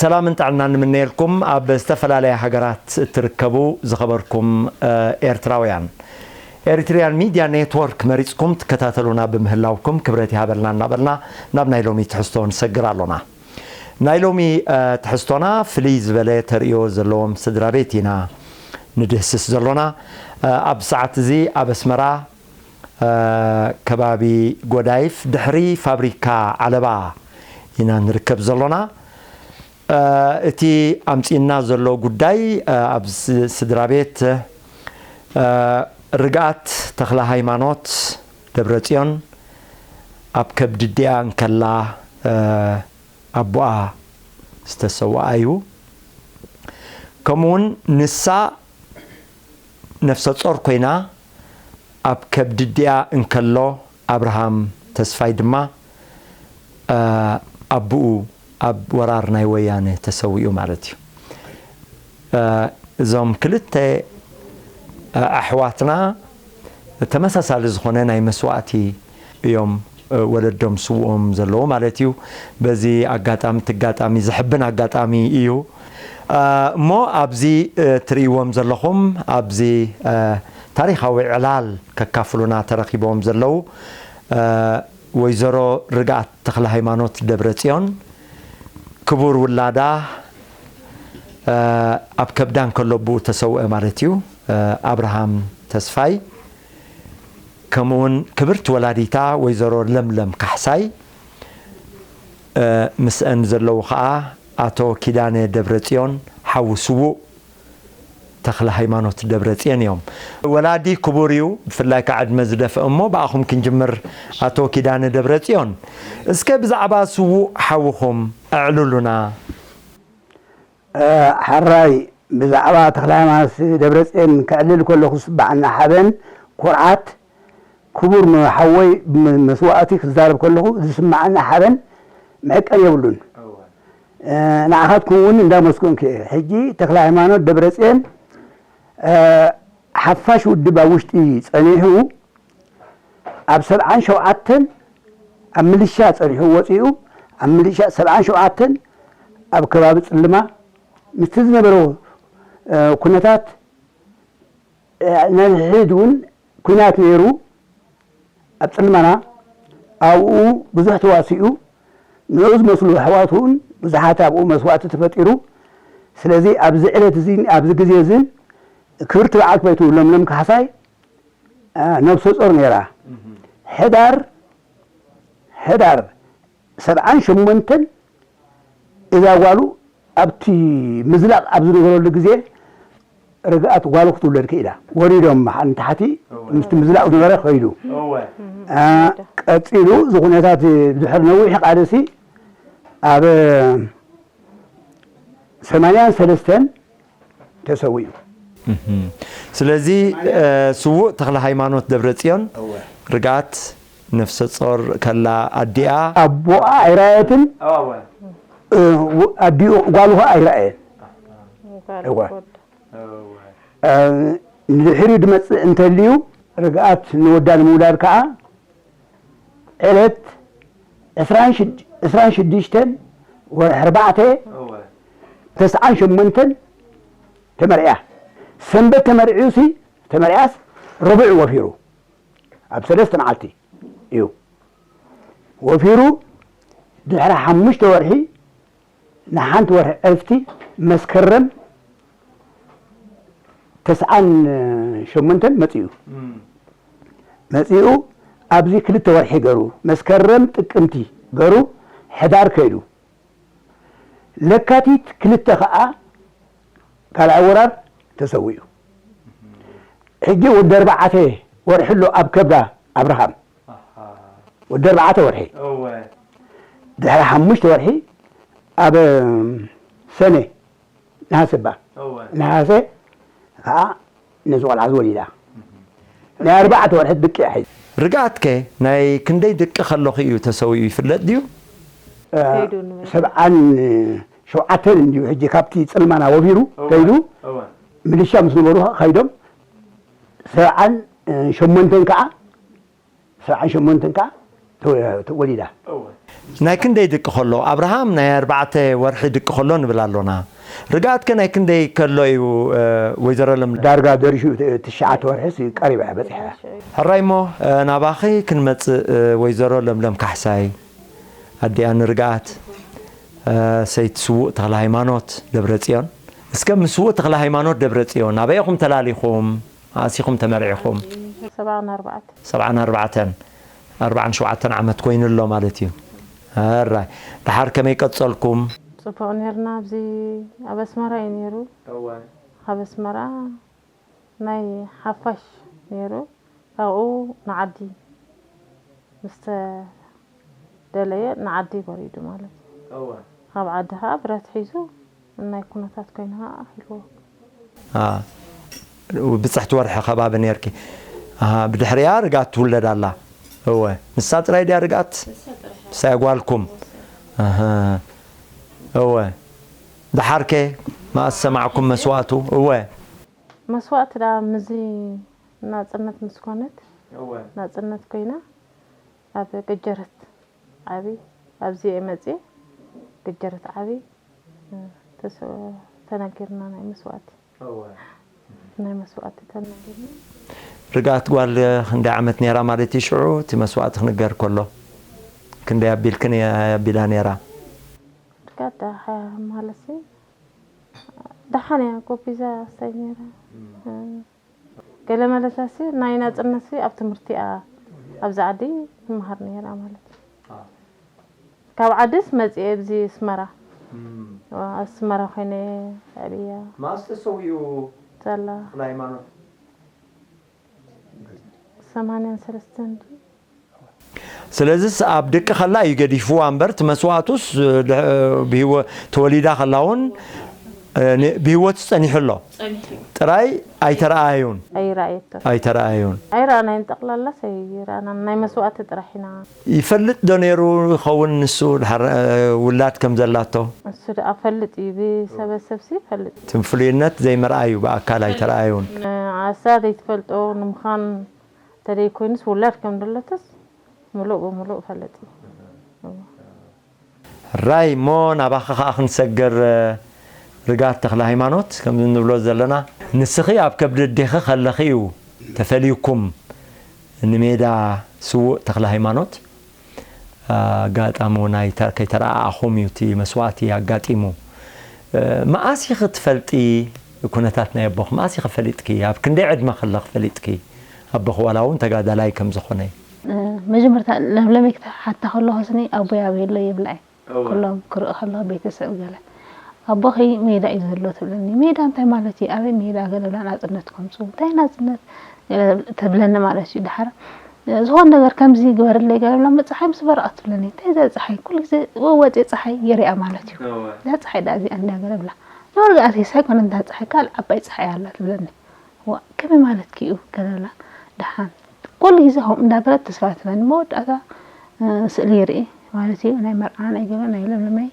ሰላምን ጥዕናን ንምነየልኩም ኣብ ዝተፈላለያ ሃገራት እትርከቡ ዝኸበርኩም ኤርትራውያን። ኤሪትሪያን ሚድያ ኔትወርክ መሪጽኩም ትከታተሉና ብምህላውኩም ክብረት ይሃበልና እናበልና ናብ ናይ ሎሚ ትሕዝቶ ንሰግር ኣሎና። ናይ ሎሚ ትሕዝቶና ፍልይ ዝበለ ተርእዮ ዘለዎም ስድራ ቤት ኢና ንድህስስ ዘሎና። ኣብ ሰዓት እዚ ኣብ ኣስመራ ከባቢ ጎዳይፍ ድሕሪ ፋብሪካ ዓለባ ኢና ንርከብ ዘሎና። እቲ ኣምጺእና ዘሎ ጉዳይ ኣብ ስድራ ቤት ርግኣት ተኽለ ሃይማኖት ደብረጽዮን ኣብ ከብዲ ኣዲኣ እንከላ ኣቦኣ ዝተሰወኣ እዩ። ከምኡውን ንሳ ነፍሰ ጾር ኮይና ኣብ ከብዲ ኣዲኣ እንከሎ ኣብርሃም ተስፋይ ድማ ኣቡኡ ኣብ ወራር ናይ ወያነ ተሰዊኡ ማለት እዩ። እዞም ክልተ ኣሕዋትና ተመሳሳሊ ዝኾነ ናይ መስዋእቲ እዮም ወለዶም ስውኦም ዘለዉ ማለት እዩ። በዚ ኣጋጣሚ ትጋጣሚ ዘሕብን ኣጋጣሚ እዩ። እሞ ኣብዚ ትርእይዎም ዘለኹም ኣብዚ ታሪኻዊ ዕላል ከካፍሉና ተረኺቦም ዘለዉ ወይዘሮ ርግኣት ተኽለ ሃይማኖት ደብረጽዮን ክቡር ውላዳ ኣብ ከብዳ እንከሎ ኣቦኡ ተሰውአ ማለት እዩ ኣብርሃም ተስፋይ፣ ከምኡውን ክብርቲ ወላዲታ ወይዘሮ ለምለም ካሕሳይ፣ ምስአን ዘለዉ ኸኣ ኣቶ ኪዳነ ደብረጽዮን ሓው ስዉእ ተኽለ ሃይማኖት ደብረጽዮን እዮም። ወላዲ ክቡር እዩ፣ ብፍላይ ከዓ ዕድመ ዝደፍአ እሞ ብኣኹም ክንጅምር። ኣቶ ኪዳነ ደብረጽዮን፣ እስከ ብዛዕባ ስዉእ ሓውኹም ኣዕልሉና። ሕራይ ብዛዕባ ተኽለ ሃይማኖት ደብረጽዮን ከዕልል ከለኹ ዝስምዓኒ ሓበን፣ ኩርዓት፣ ክቡር ሓወይ መስዋእቲ ክዛረብ ከለኹ ዝስምዓኒ ሓበን መዕቀኒ የብሉን። ንዓኻትኩም እውን እንዳመስገንኩ እየ። ሕጂ ተኽለ ሃይማኖት ደብረጽዮን ሓፋሽ ውድብ ኣብ ውሽጢ ጸኒሑ ኣብ ሰብዓን ሸውዓተን ኣብ ምልሻ ጸኒሑ ወጺኡ ኣብ ምልሻ ሰብዓን ሸውዓተን ኣብ ከባቢ ጽልማ ምስቲ ዝነበሮ ኩነታት ነንሕድ እውን ኲናት ነይሩ ኣብ ጽልማና ኣብኡ ብዙሕ ተዋሲኡ ንኡ ዝመስሉ ኣሕዋቱ እውን ብዙሓት ኣብኡ መስዋእቲ ተፈጢሩ። ስለዚ ኣብዚ ዕለት እዚ ኣብዚ ግዜ እዚ ክብርቲ በዓል ክበይቱ ለምለም ካሕሳይ ነብሰ ጾር ነይራ። ሕዳር ሕዳር ሰብዓን ሸሞንተን እዛ ጓሉ ኣብቲ ምዝላቕ ኣብ ዝነበረሉ ግዜ ርግኣት ጓሉ ክትውለድ ክኢላ። ወሪዶም ንታሕቲ ምስቲ ምዝላቕ ዝነበረ ከይዱ። ቀጺሉ እዚ ኩነታት ድሕሪ ነዊሕ ቃልሲ ኣብ ሰማንያን ሰለስተን ተሰዊኡ። ስለዚ ስዉእ ተኽለ ሃይማኖት ደብረጽዮን ርግኣት ነፍሰ ጾር ከላ ኣዲኣ ኣቦኣ ኣይረኣየትን፣ ኣዲኡ ጓሉ ኸኣ ኣይረኣየን። ንድሕሪኡ ድመጽእ እንተልዩ ርግኣት ንወዳ ንምውላድ ከኣ ዕለት ዕስራን ሽዱሽተን ወርሒ ኣርባዕተ ተስዓን ሸሞንተን ተመርዕያ። ሰንበት ተመርዕዩሲ ተመርዕያስ ረቡዕ ወፊሩ ኣብ ሰለስተ መዓልቲ እዩ ወፊሩ። ድሕሪ ሓሙሽተ ወርሒ ንሓንቲ ወርሒ ዕርፍቲ መስከረም ተስዓን ሸሞንተን መጺኡ መጺኡ ኣብዚ ክልተ ወርሒ ገሩ መስከረም ጥቅምቲ ገሩ ሕዳር ከይዱ ለካቲት ክልተ ከኣ ካልኣይ ወራር ተሰዊኡ። ሕጂ ወዲ ኣርባዕተ ወርሒ ኣሎ ኣብ ከብዳ ኣብርሃም ወዲ ኣርባዕተ ወርሒ ድሕሪ ሓሙሽተ ወርሒ ኣብ ሰነ ነሃሰ እባ ነሃሰ ከዓ ነዚ ቆልዓ እዚ ወሊዳ ናይ ኣርባዕተ ወርሒ ድቂ እያ ሒዛ። ርግኣትከ ናይ ክንደይ ደቂ ከለኹ እዩ ተሰዊኡ ይፍለጥ ድዩ? ከይዱ ንብል። ሰብዓን ሸውዓተን እንድዩ ሕጂ ካብቲ ጽልማና ወፊሩ ከይዱ እወ። ሚሊሻ ምስ ነበሩ ከይዶም ሰብዓን ሸሞንተን ከዓ ሰብዓን ሸሞንተን ከዓ ተወ- ተወሊዳ። ናይ ክንደይ ድቂ ከሎ ኣብርሃም ናይ ኣርባዕተ ወርሒ ድቂ ከሎ ንብል ኣሎና። ርግኣትከ ናይ ክንደይ ከሎ እዩ? ወይዘሮ ለምለም ዳርጋ ደሪሹ። ትሽዓተ ወርሕስ ቀሪባ እያ በፂሓ። ሕራይ እሞ ናባኺ ክንመፅእ። ወይዘሮ ለምለም ካሕሳይ ኣዲኣ ንርግኣት ሰይቲ ስዉእ ተኽለ ሃይማኖት ደብረ ፅዮን። እስከ ምስ ስዉእ ተኽለ ሃይማኖት ደብረ ፅዮን ኣበይ ኢኹም ተላሊኹም? ኣሲኹም ተመርዒኹም? ሰብዓን ኣርባዕተ ሰብዓን ኣርባዕተን ኣርባዓን ሸውዓተን ዓመት ኮይኑ ኣሎ ማለት እዩ። ኣራይ ድሓር ከመይ ቀጸልኩም? ፅቡቕ ነርና ኣብዚ ኣብ ኣስመራ እዩ ነይሩ። ካብ ኣስመራ ናይ ሓፋሽ ነይሩ። ካብኡ ንዓዲ ምስ ተደለየ ንዓዲ ወሪዱ ማለት እዩ። ካብ ዓዲ ከዓ ብረት ሒዙ ናይ ኩነታት ኮይኑ ከዓ ኣኺልዎ። ብፅሕቲ ወርሒ ከባቢ ነርኪ። ብድሕሪያ ርግኣት ትውለድ ኣላ። እወ ንሳ ጥራይ ድያ ርግኣት? ንሳ ጓልኩም። እወ ድሓርከ ማእስ ሰማዕኩም መስዋእቱ? እወ መስዋእቲ ዳ ምዚ ናፅነት ምስ ኮነት ናፅነት ኮይና ኣብ ገጀረት ዓቢ ኣብዚ እየ መፅየ ገጀረት ዓቢ ተነጊርና ናይ መስዋእቲ ናይ መስዋእቲ ተነጊርና። ርግኣት ጓል ክንደይ ዓመት ነይራ ማለት እዩ ሽዑ እቲ መስዋእቲ ክንገር ከሎ? ክንደይ ኣቢልክን እያ ኣቢላ ነይራ? ርግኣት ደሓ ማለት ደሓን እያ ጎቢዛ ስታይ ነይራ። ገለ መለሳሲ ናይ ናፅነትሲ ኣብ ትምህርቲ እያ ኣብዚ ዓዲ ትመሃር ነይራ ማለት እዩ። ካብ ዓድስ መፅየ ኣብዚ ኣስመራ ኣስመራ ኮይነ ኣብያ መኣስ ተሰዊኡ ዘላ ተኽለ ሃይማኖት? ሰማንያን ሰለስተን ድዩ? ስለዚስ ኣብ ድቂ ከላ እዩ ገዲፍዋ እምበር እቲ መስዋእቱስ ብህይወ- ተወሊዳ ከላ እውን ብህይወት ጸኒሑ ኣሎ። ጥራይ ኣይተረኣዩን። ኣይረኣየቶ ኣይተረኣዩን። ኣይረኣናይን ጠቕላላስ ኣይረኣናን ናይ መስዋእቲ ጥራሕ ኢና። ይፈልጥ ዶ ነይሩ ይኸውን ንሱ ድሓር ውላድ ከም ዘላቶ? እሱ ደኣ ፈልጥ እዩ ብሰበሰብሲ ይፈልጥ። ትም ፍሉይነት ዘይመርኣዩ ብኣካል ኣይተረኣዩን። ኣሳ ዘይትፈልጦ ንምዃን ተደይ ኮይኑስ ውላድ ከም ደለቶስ ምሉእ ብምሉእ ፈልጥ እዩ። ራይ እሞ ናባኺ ከዓ ክንሰገር። ርጋት ተኽለ ሃይማኖት ከምዚ ንብሎ ዘለና ንስኺ ኣብ ከብዲ ኣዴኺ ከለኺ እዩ ተፈልዩኩም ንሜዳ ስዉእ ተኽለ ሃይማኖት ኣጋጣሚ እውን ኣይተ- ከይተረኣኣኹም እዩ እቲ መስዋእቲ ኣጋጢሙ። መኣስ ኢኺ ትፈልጢ ኩነታት ናይ ኣቦኺ? መኣስ ኢኺ ፈሊጥኪ? ኣብ ክንደይ ዕድመ ከለኺ ፈሊጥኪ ኣቦኺ ዋላ እውን ተጋዳላይ ከም ዝኾነ? መጀመርታ ለምለመይ ክትሓታ ከለኹ ስኒ ኣቦይ ኣበይ ኣሎ ይብላ እየ። ኩሎም ክርኢ ከለኹ ቤተሰብ ገለ ኣቦኺ ሜዳ እዩ ዘሎ ትብለኒ። ሜዳ እንታይ ማለት እዩ? ኣበይ ሜዳ ገለ ብላ ናፅነት ከምፁ እንታይ ናፅነት ገለ ትብለኒ ማለት እዩ። ድሓር ዝኾነ ነገር ከምዚ ግበርለይ ገለ ብላ መፅሓይ ምስ በረቐት ትብለኒ። እንታይ እዛ ፀሓይ ኩሉ ግዜ ወፅየ ፀሓይ የሪኣ ማለት እዩ። እዛ ፀሓይ ዳ እዚኣ እንዳ ገለ ብላ ንወርግኣት ሳይኮነ እንዳ ፀሓይ ካልእ ዓባይ ፀሓይ ኣላ ትብለኒ። ዋ ከመይ ማለትኪ እዩ ገለ ብላ ደሓን ኩሉ ግዜ ከምኡ እንዳበለት ተስፋ ትበኒ መወዳእታ ስእሊ ይርኢ ማለት እዩ ናይ መርዓ ናይ ገለ ናይ ለምለመይ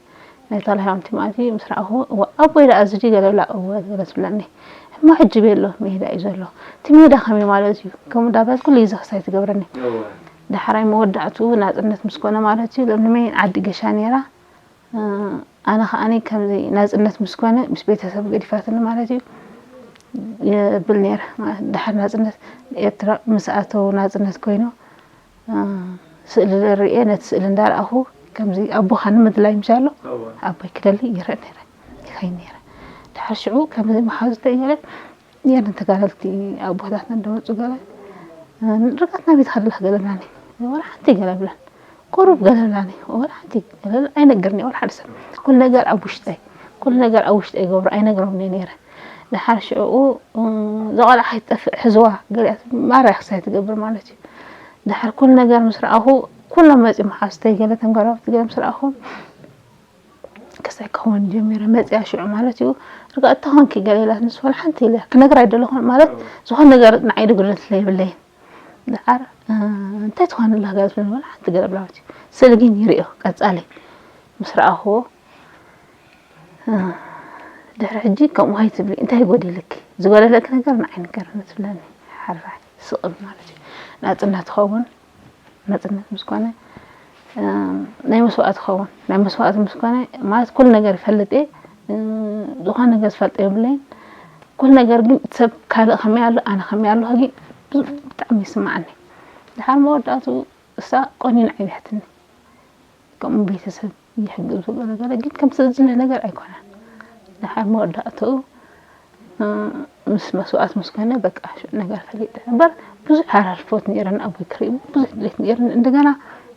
ናይ ታልሃ ኣንቲ ማለት እዩ ምስ ረኣኹ እዋ ኣቦይ ደኣ እዚ ድዩ ገለ ብላ እወ ገለ ትብለኒ እሞ ሕጂ ቤሎ መሄዳ እዩ ዘሎ እቲ ሜዳ ከመይ ማለት እዩ ከምኡ እንዳበለት ኩሉ ግዜ ክሳይ ትገብረኒ ዳሕራይ መወዳእትኡ ናፅነት ምስ ኮነ ማለት እዩ ለምለመይ ዓዲ ገሻ ነይራ ኣነ ከዓኒ ከምዚ ናፅነት ምስ ኮነ ምስ ቤተሰብ ገዲፋትኒ ማለት እዩ የብል ነይረ። ድሓር ናፅነት ኤርትራ ምስ ኣተው ናፅነት ኮይኑ ስእሊ ርእየ ነቲ ስእሊ እንዳረኣኹ ከምዚ ኣቦኻ ንምድላይ ምሻሎ ኣቦይ ክደሊ ይረእ ነይረ ይኸይድ ነይረ። ድሓር ሽዑ ከምዚ መሓዙተይ ገለ የለን ተጋደልቲ ኣቦታትና እንደመፁ ገለ ርጋትና ቤት ከደላ ገለ ብላኒ ወላ ሓንቲ ገለ ብላን ቁሩብ ገለ ብላኒ ወላ ሓንቲ ገለ ኣይነገርኒ ወላ ሓደ ሰብ ኩሉ ነገር ኣብ ውሽጠይ ኩሉ ነገር ኣብ ውሽጠይ ይገብሮ ኣይነግሮም እየ ነይረ። ድሓር ሽዕኡ እዛ ቆልዓ ከይትጠፍእ ሕዝዋ ገሊኣት ማራ ክሳይ ትገብር ማለት እዩ። ድሓር ኩሉ ነገር ምስ ረኣኹ ኩሎም መፂኦም ሓዝተይ ገለ ተንጎራብቲ ገለ ምስ ረኣኹም ክሳይ ክኸውን ጀሚረ መፅያ ሽዑ ማለት እዩ። ርግኣት ተኾንኪ ገለ ኢላት ንስ ወላ ሓንቲ ኢለ ክነግራ ኣይደለኹን ማለት ዝኾነ ነገር ንዓይ ድጉድለት ስለ የብለይን። ደሓር እንታይ ትኾን ኣላ ገለ ትብለኒ ወላ ሓንቲ ገለ ብላ ማለት እዩ። ስእሊ ግን ይርእዮ ቀፃሊ ምስ ረኣኹዎ ድሕሪ ሕጂ ከምኡ ከይትብሊ እንታይ ይጎዲልኪ ዝጎደለኪ ነገር ንዓይ ንገርኒ ትብለኒ። ሓራይ ስቕ ብል ማለት እዩ። ናፅነት ትኸውን ናፅነት ምስ ኮነ ናይ መስዋእቲ ክኸውን ናይ መስዋእቲ ምስ ኮነ ማለት ኩሉ ነገር ይፈልጥ እየ። ዝኾነ ነገር ዝፈልጦ የብለይን። ኩሉ ነገር ግን እቲ ሰብ ካልእ ከመይ ኣሎ ኣነ ከመይ ኣለኹ ግን ብጣዕሚ ይስማዓኒ። ድሓር መወዳእቱ እሳ ቆኒን ዓይብያትኒ። ከምኡ ቤተሰብ ይሕግዙ ገለገለ ግን ከምቲ ዝድለ ነገር ኣይኮነን። ድሓር መወዳእትኡ ምስ መስዋእት ምስ ኮነ በቃ ሽዑ ነገር ፈሊጠ እምበር ብዙሕ ሓላልፎት ነይረኒ ኣቦይ ክርኢ ብዙሕ ድሌት ነይረኒ። እንደገና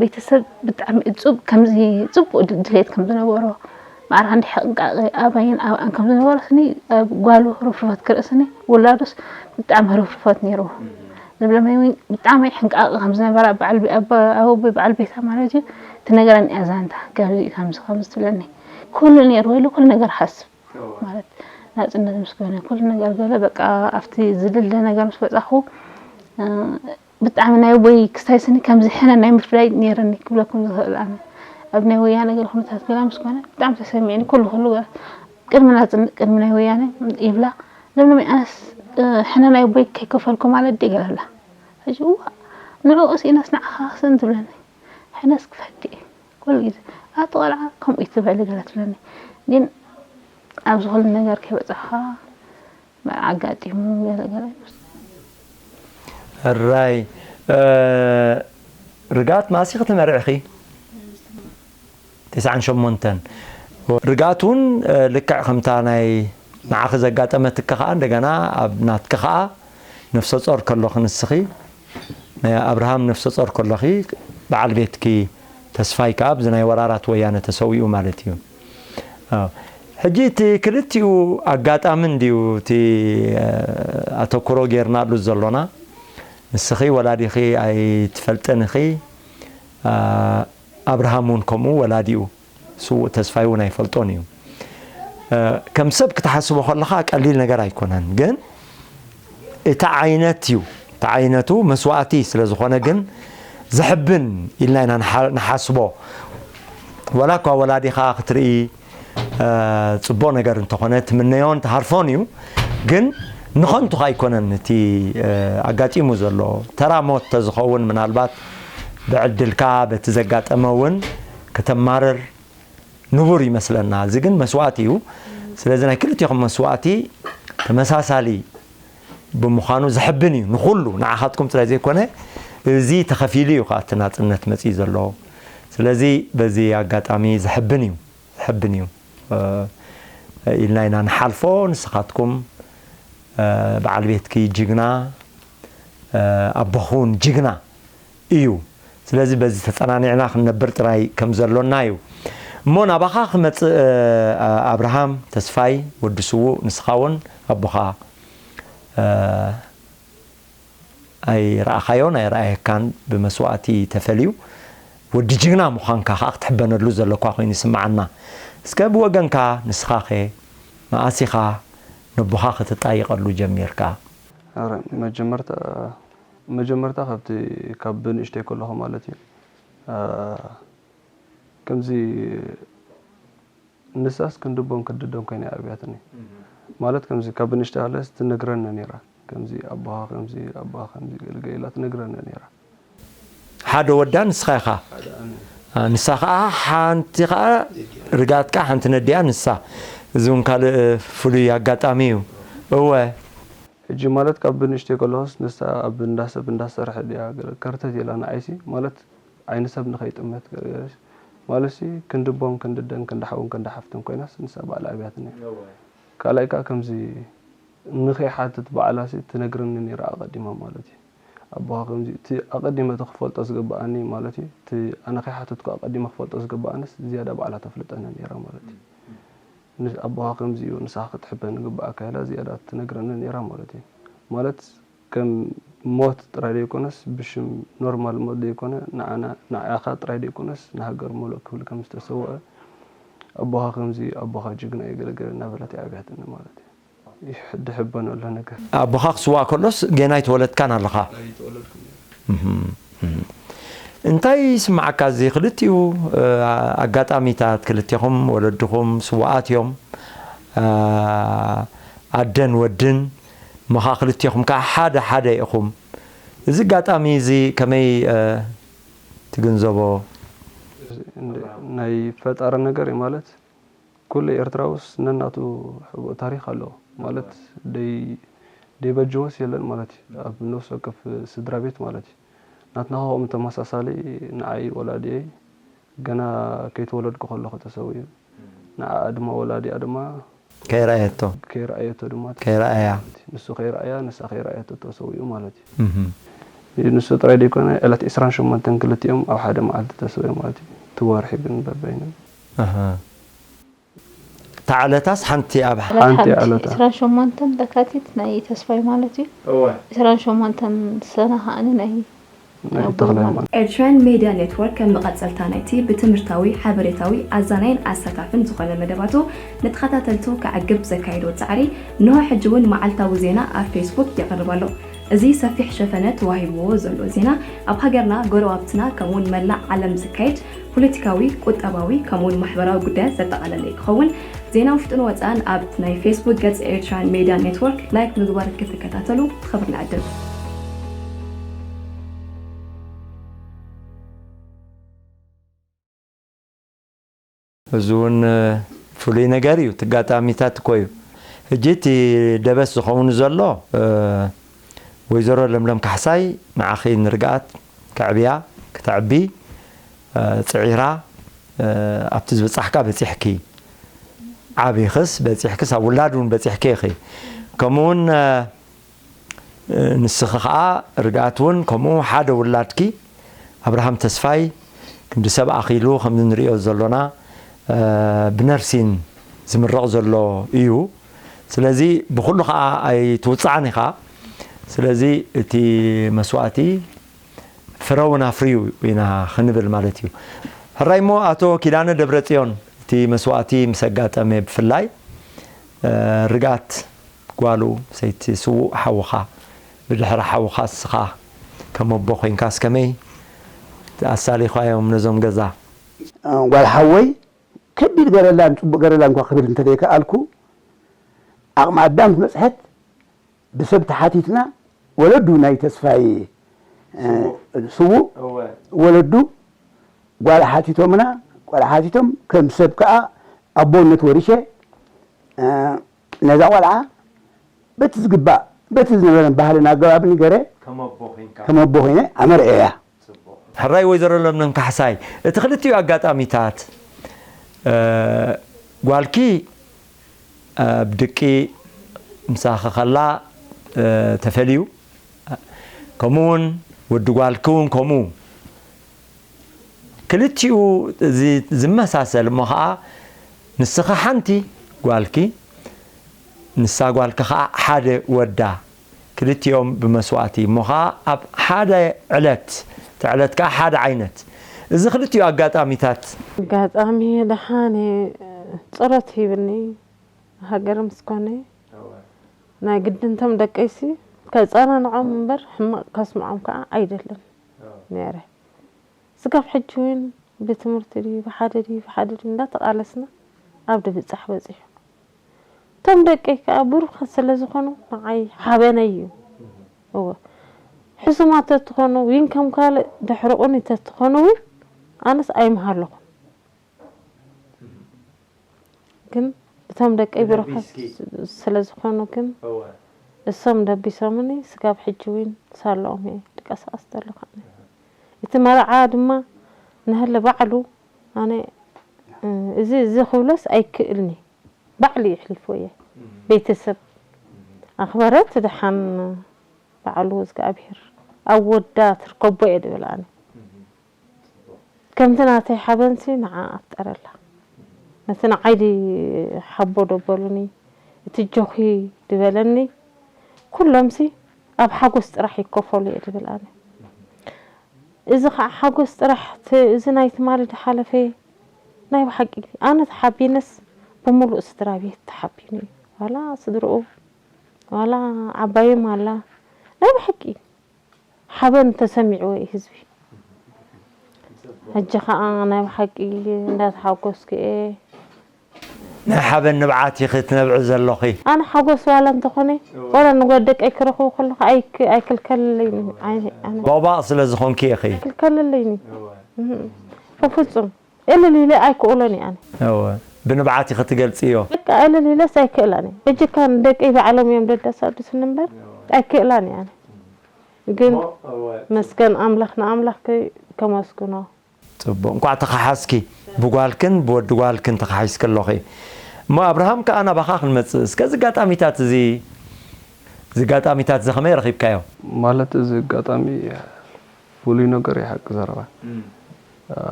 ቤተሰብ ብጣዕሚ እፁብ ከምዚ ፅቡቅ ድሌት ከም ዝነበሮ ማዕረ ክንዲ ሕንቃቐ ኣባይን ኣብኣን ከም ዝነበሮ ስኒ ኣብ ጓሉ ርፍርፈት ክርኢ ስኒ ውላዱስ ብጣዕሚ ርፍርፈት ነይርዎ። ዝብለመይ እውን ብጣዕሚ ሕንቃቐ ከም ዝነበራ በዓል ኣቦይ በዓል ቤታ ማለት እዩ ትነገረኒ እያ ዛንታ። ከምዚ ከምዚ ከምዚ ትብለኒ ኩሉ ነይሩ ኢሉ ኩሉ ነገር ሓስብ ማለት ናፅነት ምስ ኮነ ኩሉ ነገር ገለ በቃ ኣብቲ ዝድለ ነገር ምስ በፃኹ ብጣዕሚ ናይ ኣቦይ ክስታይ ስኒ ከምዚ ሕነ ናይ ምፍዳይ ነይረኒ ክብለኩም ዝኽእል ኣነ ኣብ ናይ ወያነ ገለ ኩነታት ገላ ምስ ኮነ ብጣዕሚ ተሰሚዕኒ ኩሉ ኩሉ ቅድሚ ናፅነት ቅድሚ ናይ ወያነ ይብላ ለምለመይ ኣነስ ሕነ ናይ ኣቦይ ከይከፈልኩ ማለት ድየ ገለ ብላ ሕጂ እዋ ንዕኡ ስኢነስ ንዓኻ ክስእን ትብለኒ ሕነስ ክፈዲ እየ ኩሉ ግዜ ኣቲ ቆልዓ ከምኡ እዩ ትበሊ ገለ ትብለኒ ግን ኣብዚ ኩሉ ነገር ከይበፃኻ መርዓ ኣጋጢሙ ገለ ገለ ሕራይ ርጋት ማሲ ክትመርዕኺ ተስዓን ሸሞንተን ርጋት እውን ልክዕ ከምታ ናይ ንዓኺ ዘጋጠመትኪ ከዓ እንደገና ኣብ ናትኪ ከዓ ነፍሰ ጾር ከሎኺ ንስኺ ናይ ኣብርሃም ነፍሰ ጾር ከሎኺ በዓል ቤትኪ ተስፋይ ከዓ ኣብዚ ናይ ወራራት ወያነ ተሰዊኡ ማለት እዩ። ሕጂ እቲ ክልቲኡ ኣጋጣሚ እንድዩ እቲ ኣተኩሮ ጌርናሉ ዘሎና ንስኺ ወላዲኺ ኣይትፈልጥን ኢኺ ኣብርሃም እውን ከምኡ ወላዲኡ ስዉእ ተስፋይ እውን ኣይፈልጦን እዩ። ከም ሰብ ክትሓስቦ ከለኻ ቀሊል ነገር ኣይኮነን፣ ግን እቲ ዓይነት እዩ እቲ ዓይነቱ መስዋእቲ ስለ ዝኾነ ግን ዘሕብን ኢልና ኢና ንሓስቦ። ወላ እኳ ወላዲኻ ክትርኢ ፅቡቕ ነገር እንተኾነ ትምነዮን ትሃርፎን እዩ፣ ግን ንኸንቱ ኣይኮነን እቲ ኣጋጢሙ ዘሎ ተራ ሞት ተዝኸውን ምናልባት ብዕድልካ በቲ ዘጋጠመ እውን ከተማርር ንቡር ይመስለና። እዚ ግን መስዋእቲ እዩ። ስለዚ ናይ ክልቲኹም መስዋእቲ ተመሳሳሊ ብምዃኑ ዘሕብን እዩ ንኹሉ ንዓኻትኩም ጥራይ ዘይኮነ እዚ ተኸፊሉ እዩ ከዓ እቲ ናፅነት መፅኢ ዘሎ። ስለዚ በዚ ኣጋጣሚ ዘሕብን እዩ ዘሕብን እዩ ኢልና ኢና ንሓልፎ። ንስኻትኩም በዓል ቤትኪ ጅግና ኣቦኹን ጅግና እዩ። ስለዚ በዚ ተፀናኒዕና ክንነብር ጥራይ ከም ዘሎና እዩ። እሞ ናባኻ ክመፅእ ኣብርሃም ተስፋይ ወዲ ስዉእ ንስኻ እውን ኣቦኻ ኣይረኣኻዮን ኣይረኣየካን ብመስዋእቲ ተፈልዩ ወዲ ጅግና ምዃንካ ከዓ ክትሕበነሉ ዘለኳ ኮይኑ ይስምዓና። እስከ ብወገንካ ንስኻኸ መኣሲኻ ነቦኻ ክትጣይቐሉ ጀሚርካ? መጀመርታ መጀመርታ ካብቲ ካብ ብንእሽተይ ከለኹ ማለት እዩ ከምዚ ንሳስ ክንድቦን ክንድደን ኮይና ኣብያትኒ ማለት ከምዚ ካብ ብንእሽተይ ከለስ ትነግረኒ ነይራ ከምዚ ኣቦኻ ከምዚ ኣቦኻ ከምዚ ገልገ ኢላ ትነግረኒ ነይራ ሓደ ወዳ ንስኻ ኢኻ ንሳ ከዓ ሓንቲ ከዓ ርጋት ከዓ ሓንቲ ነዲኣ ንሳ እዚ እውን ካልእ ፍሉይ ኣጋጣሚ እዩ እወ ሕጂ ማለት ካብ ብንእሽተይ ከለኹስ ንሳ ኣብ እንዳሰብ እንዳሰርሐ ድያ ከርተት ኢላ ንዓይሲ ማለት ዓይኒ ሰብ ንኸይጥመት ማለትሲ ክንድቦም ክንድደን ክንዳሓውን ክንዳሓፍትን ኮይናስ ንሳ ባዕላ ኣብያትኒ ካልኣይ ከዓ ከምዚ ንኸይሓትት ባዕላሲ ትነግረኒ ነይራ ኣቐዲማ ማለት እዩ ኣቦኻ ከምዚ እቲ ኣቐዲመ እቲ ክፈልጦ ዝግብኣኒ ማለት እዩ እቲ ኣነ ከይሓተትኩ ኣቐዲመ ክፈልጦ ዝግብኣንስ ዝያዳ ባዕላ ተፍልጠኒ ነይራ ማለት እዩ ኣቦኻ ከምዚ እዩ ንስኻ ክትሕበኒ ግብኣካ ኢላ ዝያዳ ትነግረኒ ነይራ ማለት እዩ ማለት ከም ሞት ጥራይ ዘይኮነስ ብሽም ኖርማል ሞት ዘይኮነ ንዓና ንዓኻ ጥራይ ዘይኮነስ ንሃገር ሙሉእ ክብል ከም ዝተሰወአ ኣቦኻ ከምዚ ኣቦኻ ጅግና እዩ ገለገለ እናበለት ይኣብያትኒ ማለት እዩ ይሕድሕበን ኣሎ ነገር። ኣቦኻ ክስዋእ ከሎስ ጌና ኣይተወለድካን ኣለኻ። ኣይተወለድኩን ነይረ። እህ፣ እህ። እንታይ ይስምዓካ እዚ ክልቲኡ ኣጋጣሚታት ክልቴኹም ወለድኹም ስዋኣት እዮም ኣደን ወድን እሞ ከዓ ክልቴኹም ከዓ ሓደ ሓደ ኢኹም እዚ ኣጋጣሚ እዚ ከመይ ትግንዘቦ? ናይ ፈጣሪ ነገር እዩ ማለት ኩሉ ኤርትራውስ ነናቱ ሕቡእ ታሪኽ ኣለዎ ማለት ደይ ደይበጀወስ የለን ማለት እዩ። ኣብ ነፍሲ ወከፍ ስድራ ቤት ማለት እዩ። ናትና ከምኡ ተመሳሳሊ ንዓይ ወላዲየይ ገና ከይተወለድኩ ከለኹ ተሰዊኡ። ንዓኣ ድማ ወላዲኣ ድማ ከይረኣየቶ ከይረኣየቶ ድማ ከይረኣያ ንሱ ከይረኣያ ንሳ ከይረኣየቶ ተሰዊኡ ማለት እዩ። ንሱ ጥራይ ደይኮነ ዕለት ዕስራን ሸሞንተን ክልቲኦም ኣብ ሓደ መዓልቲ ተሰዊኦም ማለት እዩ። እቲ ወርሒ ግን በበይኑ። እታ ዕለታስ ሓንቲ ኣብ ሓንቲ ዕለታ። ዕስራን ሸሞንተን ለካቲት ናይ ተስፋይ ማለት እዩ። ዕስራን ሸሞንተን ሰነ ከዓኒ ናይ ናይ ተኽለ ሃይማኖት። ኤርትራውያን ሜድያ ኔትወርክ ከም መቐጸልታ ናይቲ ብትምህርታዊ፣ ሓበሬታዊ፣ ኣዛናይን ኣሳታፍን ዝኾነ መደባቱ ንተኸታተልቱ ከዕግብ ዘካየዶ ጻዕሪ እንሆ ሕጂ እውን መዓልታዊ ዜና ኣብ ፌስቡክ የቕርብ ኣሎ። እዚ ሰፊሕ ሸፈነ ተዋሂብዎ ዘሎ ዜና ኣብ ሃገርና፣ ጎረባብትና ከምኡውን መላእ ዓለም ዝካየድ ፖለቲካዊ፣ ቁጠባዊ ከምኡውን ማሕበራዊ ጉዳያት ዘጠቓለለ ክኸውን ዜና ውሽጥን ወፃእን ኣብ ናይ ፌስቡክ ገፅ ኤርትራን ሜድያ ኔትወርክ ላይክ ምግባር ክትከታተሉ ትኸብር ንዕድም። እዚ እውን ፍሉይ ነገር እዩ። እቲ ኣጋጣሚታት እኮ እዩ። ሕጂ እቲ ደበስ ዝኸውን ዘሎ ወይዘሮ ለምለም ካሕሳይ ንዓኺ ንርግኣት ከዕብያ ክተዕቢ ፅዒራ ኣብቲ ዝበፃሕካ በፂሕኪ ዓቢኽስ በፂሕክስ ኣብ ውላድ እውን በፂሕኪ ኢኺ ከምኡ እውን ንስኺ ከዓ ርግኣት እውን ከምኡ ሓደ ውላድኪ ኣብርሃም ተስፋይ ክንዲ ሰብ ኣኺሉ ከምዚ ንሪኦ ዘሎና ብነርሲን ዝምረቕ ዘሎ እዩ። ስለዚ ብኹሉ ከዓ ኣይትውፃዕን ኢኻ። ስለዚ እቲ መስዋእቲ ፍረ እውን ኣፍርዩ ኢና ክንብል ማለት እዩ። ሕራይ እሞ ኣቶ ኪዳነ ደብረፅዮን እቲ መስዋእቲ ምስ ኣጋጠመ ብፍላይ ርግኣት ጓሉ ሰይቲ ስዉእ ሓውኻ ብድሕሪ ሓውኻ እስኻ ከም ኣቦ ኮይንካስ ከመይ ኣሳሊኻዮም ነዞም ገዛ? ጓል ሓወይ ከቢድ ገረላን ፅቡቅ ገረላን እንኳ ክብል እንተዘይከኣልኩ ዓቕሚ ኣዳም ዝበፅሐት ብሰብ ተሓቲትና ወለዱ ናይ ተስፋይ ስዉእ ወለዱ ጓል ሓቲቶምና ቆልዓ ሓቲቶም ከም ሰብ ከዓ ኣቦነት ወሪሸ ነዛ ቆልዓ በቲ ዝግባእ በቲ ዝነበረን ባህልን ኣገባብን ገረ ከም ኣቦ ኮይነ ኣመርዕየያ። ሕራይ ወይዘሮ ለምለም ካሕሳይ እቲ ክልቲኡ ኣጋጣሚታት ጓልኪ ብድቂ ምሳኺ ከላ ተፈልዩ ከምኡ እውን ወዲ ጓልኪ እውን ከምኡ ክልቲኡ ዝመሳሰል እሞ ከዓ ንስኺ ሓንቲ ጓልኪ ንሳ ጓልኪ ከዓ ሓደ ወዳ ክልቲኦም ብመስዋእቲ እሞ ከዓ ኣብ ሓደ ዕለት እቲ ዕለት ከዓ ሓደ ዓይነት እዚ ክልቲኡ ኣጋጣሚታት ኣጋጣሚ ደሓነ ፀሎት ሂብኒ ሃገር ምስ ኮነ ናይ ግድንቶም ደቀይሲ ከፀናንዖም እምበር ሕማቕ ከስምዖም ከዓ ኣይደልን ነይረ። ስጋብ ሕጂ እውን ብትምህርቲ ድዩ ብሓደ ድዩ ብሓደ ድዩ እንዳተቓለስና ኣብ ድብፃሕ በፂሑ። እቶም ደቀይ ከዓ ብሩኻት ስለ ዝኾኑ ንዓይ ሓበነይ እዩ። እወ ሕሱማት ተትኾኑ ዊን ከም ካልእ ድሕርቑኒ ተትኾኑ እውን ኣነስ ኣይምሃለኹን። ግን እቶም ደቀይ ብሩኻት ስለ ዝኾኑ ግን እሶም ደቢሶምኒ ስጋብ ሕጂ እውን ሳለኦም እየ ድቀሳቐስ ዘለኹ ኣነ። እቲ መርዓ ድማ ንሀለ ባዕሉ ኣነ እዚ እዚ ክብሎስ ኣይክእልኒ ባዕሉ የሕሊፍዎ እየ ቤተሰብ ኣኽበረት ደሓን ባዕሉ እግዚኣብሔር ኣብ ወዳ ትርከቦ እየ ድብል ኣነ። ከምቲ ናተይ ሓበንሲ ንዓ ኣፍጠረላ ነቲ ንዓይ ሓቦ ደበሉኒ እቲ ጆኺ ድበለኒ ኩሎምሲ ኣብ ሓጎስ ጥራሕ ይከፈሉ እየ ድብል ኣነ። እዚ ከዓ ሓጎስ ጥራሕ እዚ ናይ ትማሊ ድሓለፈ ናይ ብሓቂ ኣነ ተሓቢነስ ብምሉእ ስድራ ቤት ተሓቢኑ እዩ ዋላ ስድርኡ ዋላ ዓባዮም ኣላ ናይ ብሓቂ ሓበን ተሰሚዕዎ እዩ ህዝቢ። ሕጂ ከዓ ናይ ብሓቂ እንዳተሓጎስኩ እየ። ናይ ሓበን ንብዓት ኢኺ ትነብዒ ዘለኺ። ኣነ ሓጎስ ዋላ እንተኾነ ዋላ ንጓል ደቀይ ክረኽቦ ከለኹ ኣይክ- ኣይክልከለለይን እዩ። ኣይ- ኣነ ቦቕባቕ ስለ ዝኾንኪ ኢኺ። ኣይክልከለለይን እዩ። እህ፣ በፍጹም እልል ኢለ ኣይክእሎን እየ ኣነ። እወ፣ ብንብዓት ኢኺ ትገልጽዮ። በቃ እልል ኢለስ ኣይክእላን እየ። ሕጂ እካ ንደቀይ ባዕሎም እዮም ደዳሳድሱኒ እምበር ኣይክእላን እየ ኣነ። ግን መስገን ኣምላኽ፣ ንኣምላኽ ከ-፣ ከመስግኖ። ጽቡቕ፣ እንኳዕ ተኸሓስኪ። ብጓልክን ብወዲ ጓልክን ተኸሓስኪ ኣለኺ። እሞ ኣብርሃም ከኣ ናባኻ ክንመጽእ። እስከ እዚ ኣጋጣሚታት እዚ፣ እዚ ኣጋጣሚታት እዚ ከመይ ረኺብካዮ? ማለት እዚ ኣጋጣሚ ፍሉይ ነገር እዩ ሓቂ ዘረባ።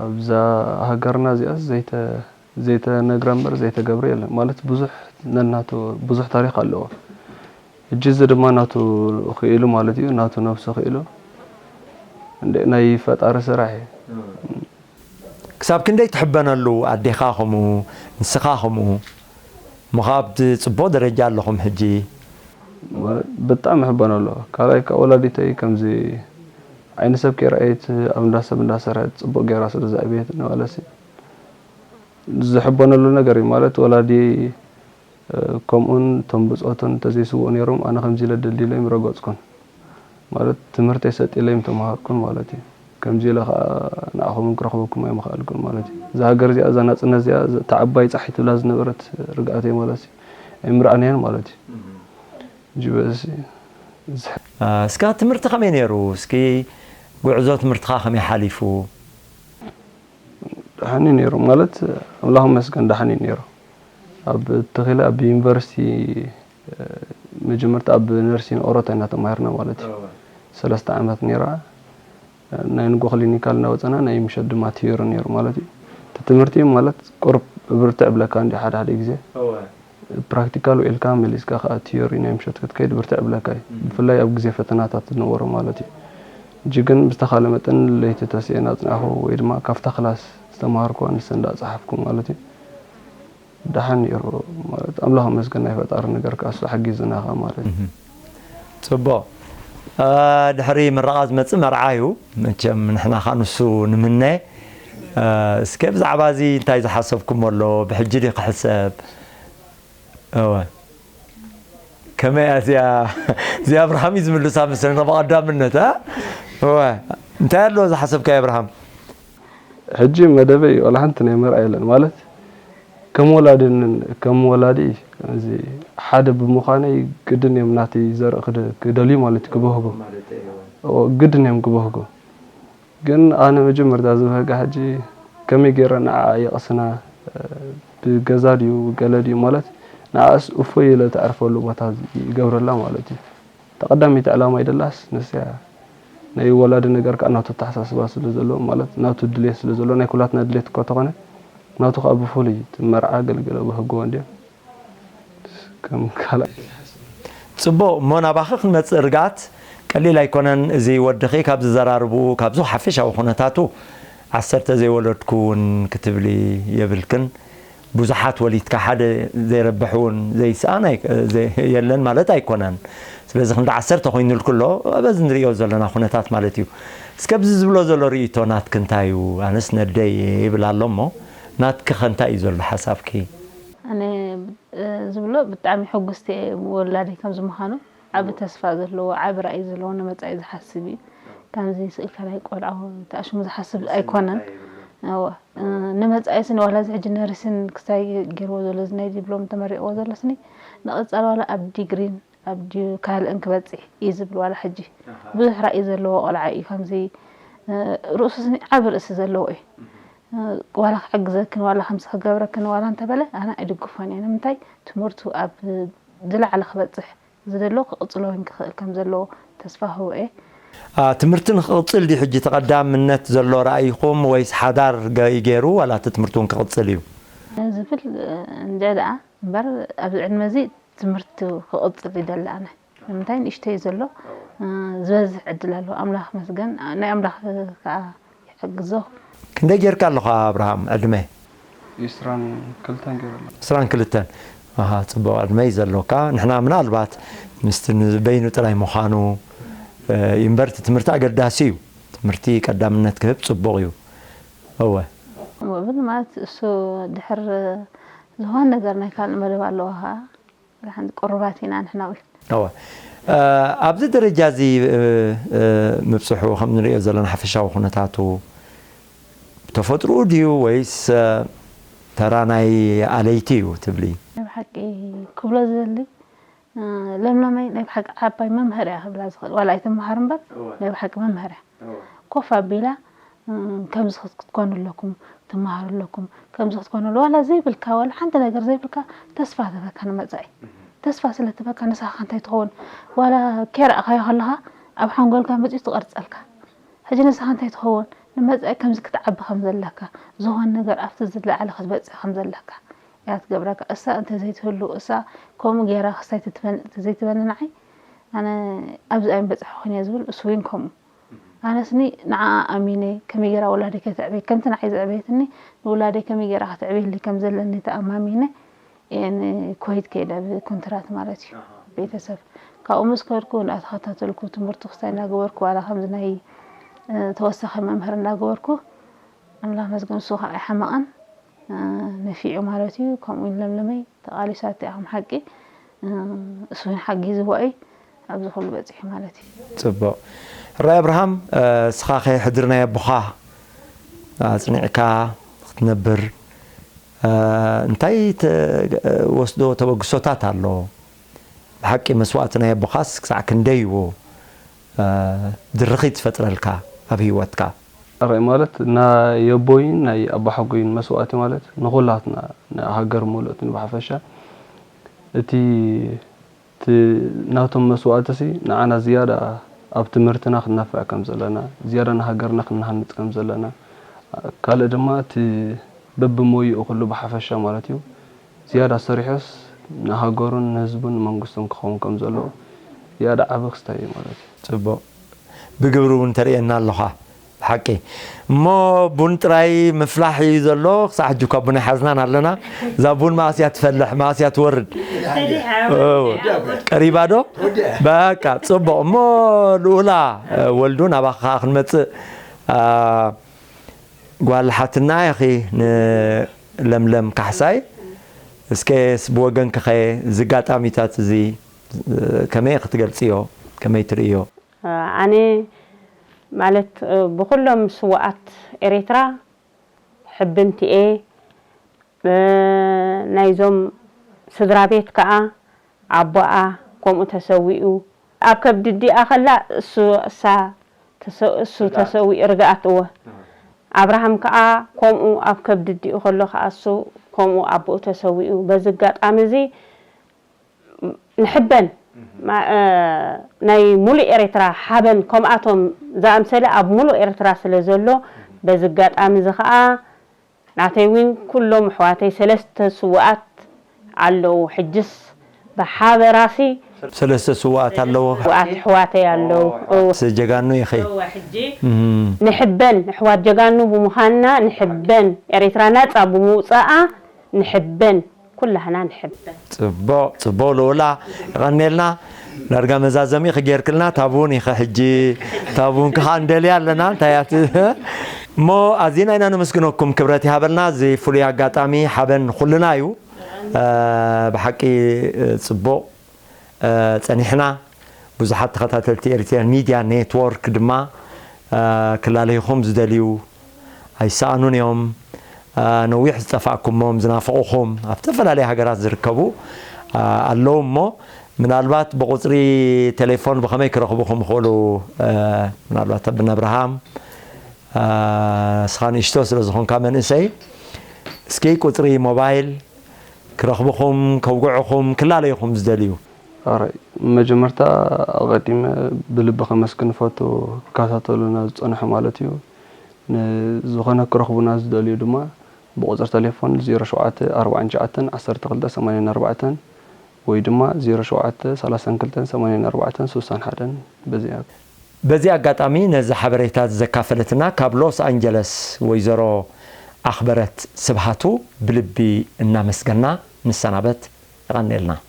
ኣብዛ ሃገርና እዚኣስ ዘይተ-፣ ዘይተነግረ እምበር ዘይተገብረ የለን። ማለት ብዙሕ ነናቱ ብዙሕ ታሪኽ ኣለዎ። ሕጂ እዚ ድማ ናቱ ክኢሉ ማለት እዩ፣ ናቱ ነብሱ ክኢሉ። እንደ-፣ ናይ ፈጣሪ ስራሕ እዩ። ክሳብ ክንደይ ትሕበነሉ? ኣዴኻ ከምኡ፣ ንስኻ ከምኡ። እሞ ኸኣ ኣብቲ ጽቡቕ ደረጃ ኣለኹም ሕጂ። ብጣዕሚ እሕበነሉ። ካልኣይ ከኣ ወላዲተይ ከምዚ ዓይኒ ሰብ ከይረኣየት ኣብ እንዳ ሰብ እንዳሰርሐት ጽቡቕ ገይራ ስለ ዘዕበየት ንባለሲ ዝሕበነሉ ነገር እዩ። ማለት ወላዲ ከምኡን እቶም ብጾትን እንተዘይስውኡ ነይሮም ኣነ ከምዚ ኢለ ደልዲለ ኣይምረገጽኩን። ማለት ትምህርተይ ሰጥ ኢለ ኣይምተማሃርኩን ማለት እዩ። ከምዚ ኢለ ኸኣ ንዓኹምን ክረኽበኩም ኣይምኸኣልኩን ማለት እዩ። እዛ ሃገር እዚኣ፣ እዛ ናጽነት እዚኣ፣ እታ ዓባይ ጻሕሊ ትብላ ዝነበረት ርግኣተይ ማለት እዩ። ኣይምረኣናያን ማለት እዩ። እንጂ በዚ እስካ ትምህርቲ ከመይ ነይሩ? እስኪ ጉዕዞ ትምህርትኻ ከመይ ሓሊፉ? ደሓን እዩ ነይሩ ማለት ኣምላኽ ይመስገን ደሓን እዩ ነይሩ። ኣብ ተኺለ ኣብ ዩኒቨርሲቲ መጀመርታ ኣብ ነርሲን ኦሮታ ኢና ተማሂርና ማለት እዩ። ሰለስተ ዓመት ነይራ። ናይ ንጎ ክሊኒካል እናወፀና ናይ ምሸት ድማ ቲዮሪ ነይሩ ማለት እዩ። እቲ ትምህርቲ ማለት ቁሩብ ብርትዕ ብለካ እንዲ ሓደ ሓደ ግዜ ፕራክቲካል ውዒልካ መሊስካ ከዓ ቲዮሪ ናይ ምሸት ክትከይድ ብርትዕ ብለካ እዩ። ብፍላይ ኣብ ግዜ ፈተናታት ዝነበሮ ማለት እዩ። ሕጂ ግን ብዝተኻለ መጠን ለይቲ ተሲኤ እናፅናሕኹ ወይ ድማ ካብታ ክላስ ዝተምሃርኩዋ ንሰ እንዳፀሓፍኩ ማለት እዩ። ደሓን ነይሩ ማለት ኣምላኽ ይመስገን ናይ ፈጣሪ ነገር ከዓ እሱ ሓጊዙና ከዓ ማለት እዩ። ፅቡቕ። ድሕሪ ምረቓ ዝመፅእ መርዓ እዩ። መቸም ንሕና ከዓ ንሱ ንምነ። እስከ ብዛዕባ እዚ እንታይ ዝሓሰብኩም ኣሎ? ብሕጂ ድዩ ክሕሰብ? እወ። ከመይ እያ እዚኣ? እዚኣ ኣብርሃም እዩ ዝምልሳ መሰለኒ ብቐዳምነት፣ እ? እወ። እንታይ ኣሎ ዝሓሰብካዮ ኣብርሃም? ሕጂ መደበይ እዩ፣ ዋላ ሓንቲ ናይ መርዓ የለን። ማለት ከም ወላድን ከም ወላዲ እዚ ሓደ ብምዃነይ ግድን እዮም ናተይ ዘርኢ ክደ-፣ ክደልዩ ማለት እዩ፣ ክበህጉ። እዎ፣ ግድን እዮም ክበህጉ። ግን ኣነ መጀመርታ ዝበህጋ ሕጂ ከመይ ገይረ ንዓኣ የቕስና፣ ብገዛ ድዩ ብገለ ድዩ ማለት ንዓኣስ እፎይ ኢለ ተዕርፈሉ ቦታ ይገብረላ ማለት እዩ። እታ ቀዳመይቲ ዕላማ ይደላስ ንስያ ናይ ወላዲ ነገር ከዓ ናቱ ኣተሓሳስባ ስለ ዘለዎ ማለት ናቱ ድሌት ስለ ዘለዎ ናይ ኩላትና ድሌት እኮ ተኾነ ናቱ ከዓ ብፍሉይ እቲ መርዓ ገልገለ ብህጎ እንድዮም ከም ካልኣይ ጽቡቕ እሞ ናባኺ ክንመጽእ ርግኣት ቀሊል ኣይኮነን። እዚ ወድኺ ካብ ዝዘራርብኡ ካብዚ ሓፈሻዊ ኩነታቱ ዓሰርተ ዘይወለድኩ እውን ክትብሊ የብልክን። ብዙሓት ወሊድካ ሓደ ዘይረብሕ እውን ዘይስኣን ኣይ- ዘይ- የለን ማለት ኣይኮነን። ስለዚ ክንዲ ዓሰርተ ኮይኑልኩ ኣሎ በዚ ንሪኦ ዘለና ኩነታት ማለት እዩ። እስከ ብዚ ዝብሎ ዘሎ ርእይቶ ናትኪ እንታይ እዩ? ኣነስ ነደይ እየ ይብል ኣሎ እሞ ናትኪ ኸ እንታይ እዩ ዘሎ ሓሳብኪ? ኣነ ዝብሎ ብጣዕሚ ሕጉስቲ እየ ብወላደይ ከምዚ ምዃኑ። ዓቢ ተስፋ ዘለዎ ዓቢ ራእይ ዘለዎ ንመጻኢ ዝሓስብ እዩ። ከምዚ ስእልካ ናይ ቆልዓ ተኣሽሙ ዝሓስብ ኣይኮነን። እወ ንመጻኢስ ንዋላ እዚ ሕጂ ነርሲን ክሳይ ገይርዎ ዘሎ እዚ ናይ ዲፕሎም ተመሪቕዎ ዘሎ ስኒ ንቐጻሊ ዋላ ኣብ ዲግሪን ኣብ ካልእን ክበጽሕ እዩ ዝብል ዋላ ሕጂ ብዙሕ ራእይ ዘለዎ ቆልዓ እዩ። ከምዚ ርእሱ ስኒ ዓቢ ርእሲ ዘለዎ እዩ። ዋላ ክሕግዘክን ዋላ ከምዚ ክገብረክን ዋላ እንተበለ ኣነ ኣይድግፎን እየ። ንምንታይ ትምህርቱ ኣብ ዝለዓለ ክበጽሕ ዝደሎ ክቕጽሎ እውን ክኽእል ከም ዘለዎ ተስፋ ህቦ እየ። ትምህርቲ ንክቕጽል ድዩ ሕጂ እቲ ቀዳምነት ዘሎ ራእይኹም ወይስ ሓዳር ገ- ገይሩ ዋላ እቲ ትምህርቲ እውን ክቕጽል እዩ? ዝብል እንድዒ ደኣ እምበር ኣብዚ ዕድመ እዚ ትምህርቲ ክቕጽል ይደሊ ኣነ። ንምንታይ ንእሽተይ ዘሎ ዝበዝሕ ዕድል ኣሎ። ኣምላኽ መስገን ናይ ኣምላኽ ከዓ ይሕግዞ። ክንደይ ጌርካ ኣለኻ ኣብርሃም ዕድመ? ዒስራን ክልተን ገይረ ኣለኹ። ዕስራን ክልተን ኣሃ ጽቡቕ ዕድመ እዩ ዘሎካ። ንሕና ምናልባት ምስቲ ንበይኑ ጥራይ ምዃኑ እዩ እምበር እቲ ትምህርቲ ኣገዳሲ እዩ። ትምህርቲ ቀዳምነት ክህብ ጽቡቕ እዩ። እወ። እወ ግን ማለት እሱ ድሕር ዝኾነ ነገር ናይ ካልእ መደብ ኣለዎ ኸዓ ሓንቲ ቅሩባት ኢና ንሕና እውን። እወ። ኣብዚ ደረጃ እዚ ምብፅሑ ከም ንሪኦ ዘለና ሓፈሻዊ ኩነታቱ ተፈጥሮኡ ድዩ ወይስ ተራ ናይ ኣለይቲ እዩ ትብሊ? ናይ ብሓቂ ክብሎ ዝደሊ ለምለመይ ናይ ብሓቂ ዓባይ መምህር እያ ክብላ ዝኽእል፣ ዋላ ኣይትመሃር እምበር ናይ ብሓቂ መምህር እያ። ኮፍ ኣቢላ ከምዚ ክትኮኑ ኣለኩም፣ ትመሃሩ ኣለኩም፣ ከምዚ ክትኮኑ ኣለ ዋላ ዘይብልካ ዋላ ሓንቲ ነገር ዘይብልካ ተስፋ ትህበካ ንመፃኢ። ተስፋ ስለ ትህበካ ንስኻ እንታይ ትኸውን ዋላ ከይረኣኻዮ ከለኻ ኣብ ሓንጎልካ መፂኡ ትቐርፀልካ። ሕጂ ንስኻ እንታይ ትኸውን ንመፃኢ ከምዚ ክትዓቢ ከም ዘለካ ዝኾነ ነገር ኣብቲ ዝለዓለ ክትበፅሕ ከም ዘለካ እያ ትገብረካ። እሳ እንተዘይትህሉ እሳ ከምኡ ገይራ ክስታይ ተዘይትበኒ ንዓይ ኣነ ኣብዚ ኣይምበፃሕኹን እየ ዝብል እሱ እውን ከምኡ። ኣነስኒ ንዓኣ ኣሚነ ከመይ ገይራ ውላደይ ከተዕብየ ከምቲ ንዓይ ዘዕበየትኒ ንውላደይ ከመይ ገይራ ከተዕብየለይ ከም ዘለኒ ተኣማሚነ እየ ንኩወይት ከይደ ብኮንትራት ማለት እዩ ቤተሰብ ካብኡ ምስ ከድኩ እንዳተኸታተልኩ ትምህርቲ ክስታይ እናገበርኩ ዋላ ከምዚ ናይ ተወሳኺ መምህር እናገበርኩ ኣምላኽ መስገን እሱ ከዓ ኣይሓመቐን ነፊዑ ማለት እዩ ከምኡ እውን ለምለመይ ተቓሊሳቶ እያ ከም ሓቂ እሱ እውን ሓጊዝዋ እዩ ኣብዚ ኩሉ በፂሑ ማለት እዩ። ፅቡቕ። ሕራይ ኣብርሃም እስኻ ከ ሕድሪ ናይ ኣቦኻ ኣፅኒዕካ ክትነብር እንታይ ትወስዶ ተበግሶታት ኣሎ? ብሓቂ መስዋእቲ ናይ ኣቦኻስ ክሳዕ ክንደይ እዩ ድርኺት ዝፈጥረልካ ኣብ ህይወትካ? ሕራይ ማለት ናይ ኣቦይን ናይ ኣቦሓጎይን መስዋእቲ ማለት ንኹላትና ንሃገር ምልእትን ብሓፈሻ እቲ እቲ ናቶም መስዋእትሲ ንዓና ዝያዳ ኣብ ትምህርትና ክንነፍዕ ከም ዘለና፣ ዝያዳ ንሃገርና ክንሃንጽ ከም ዘለና፣ ካልእ ድማ እቲ በብሞይኡ ኩሉ ብሓፈሻ ማለት እዩ ዝያዳ ሰሪሑስ ንሃገሩን ንህዝቡን ንመንግስቱን ክኸውን ከም ዘለዎ ዝያዳ ዓቢ ክስታይ እዩ ማለት እዩ። ጽቡቕ። ብግብሪ እውን ተርእየና ኣለኻ። ብሓቂ እሞ ቡን ጥራይ ምፍላሕ እዩ ዘሎ። ክሳዕ ሕጂ እኳ ቡን ኣይሓዝናን ኣለና። እዛ ቡን መኣስ እያ ትፈልሕ፣ መኣስ እያ ትወርድ? ቀሪባ ዶ? በቃ ጽቡቕ። እሞ ልኡላ ወልዱ ናባኻ ክንመጽእ ጓል ሓትና ኢኺ ንለምለም ካሕሳይ። እስከስ ብወገንኪኸ እዚ ኣጋጣሚታት እዚ ከመይ ክትገልጽዮ? ከመይ ትርእዮ? ኣነ ማለት ብኹሎም ስውኣት ኤሬትራ ሕብንቲ እየ። ናይዞም ስድራ ቤት ከኣ ኣቦኣ ከምኡ ተሰዊኡ ኣብ ከብዲ ኣዲኣ ከላ እሱ እሳ እሱ ተሰዊኡ ርግኣት እወ ኣብርሃም ከኣ ከምኡ ኣብ ከብዲ ኣዲኡ ከሎ ከኣ እሱ ከምኡ ኣቦኡ ተሰዊኡ በዚ ኣጋጣሚ እዚ ንሕበን ናይ ሙሉእ ኤርትራ ሓበን ከምኣቶም ዝኣምሰለ ኣብ ሙሉእ ኤርትራ ስለ ዘሎ በዚ ኣጋጣሚ እዚ ከኣ ናተይ እውን ኩሎም ኣሕዋተይ ሰለስተ ስውኣት ኣለዉ ሕጅስ ብሓበራሲ ሰለስተ ስውኣት ኣለዎ። ስውኣት ኣሕዋተይ ኣለዉ ጀጋኑ ኢኺ። ንሕበን ኣሕዋት ጀጋኑ ብምዃንና ንሕበን ኤርትራ ናፃ ብምውፃኣ ንሕበን ኩላህና ንሕበን። ፅቡቕ ፅቡቕ ልኡላ የቐንየልና። ዳርጋ መዛዘሚ ኢኺ ጌርክልና ታቡን ኢኺ ሕጂ ታቡን ክኻ እንደልያ ኣለና እንታይ እያ እሞ ኣዚና ኢና ነመስግነኩም ክብረት ይሃበልና እዚ ፍሉይ ኣጋጣሚ ሓበን ንኹልና እዩ ብሓቂ ፅቡቕ ጸኒሕና። ብዙሓት ተኸታተልቲ ኤሪትሪያን ሚድያ ኔትዎርክ ድማ ክላለዩኹም ዝደልዩ ኣይሰኣኑን እዮም። ነዊሕ ዝጠፋእኩሞም ዝናፈቑኹም ኣብ ዝተፈላለየ ሃገራት ዝርከቡ ኣለዉ እሞ ምናልባት ብቁፅሪ ቴሌፎን ብኸመይ ክረኽቡኹም ይኽእሉ? ምናልባት ኣቢነ ኣብርሃም እስኻ ንእሽቶ ስለዝኾንካ መንእሰይ እስኪ ቁፅሪ ሞባይል ክረኽብኹም፣ ከውግዕኹም፣ ክላለዩኹም ዝደልዩ? ኣረ፣ መጀመርታ ኣቐዲመ ብልቢ ከመስግን እፈቱ ክከታተሉና ዝጸንሑ ማለት እዩ። ንዝኾነ ክረኽቡና ዝደልዩ ድማ ብቁጽሪ ተሌፎን ዜሮ ሸውዓተ ኣርባዓን ትሽዓተን ዓሰርተ ክልተ ሰማንያን ኣርባዕተን ወይ ድማ ዜሮ ሸውዓተ ሰላሳን ክልተን ሰማንያን ኣርባዕተን ስሳን ሓደን በዚኣ። በዚ ኣጋጣሚ ነዚ ሓበሬታ ዘካፈለትና ካብ ሎስ ኣንጀለስ ወይዘሮ ኣኽበረት ስብሃቱ ብልቢ እናመስገና ንሰናበት። የቐንየልና።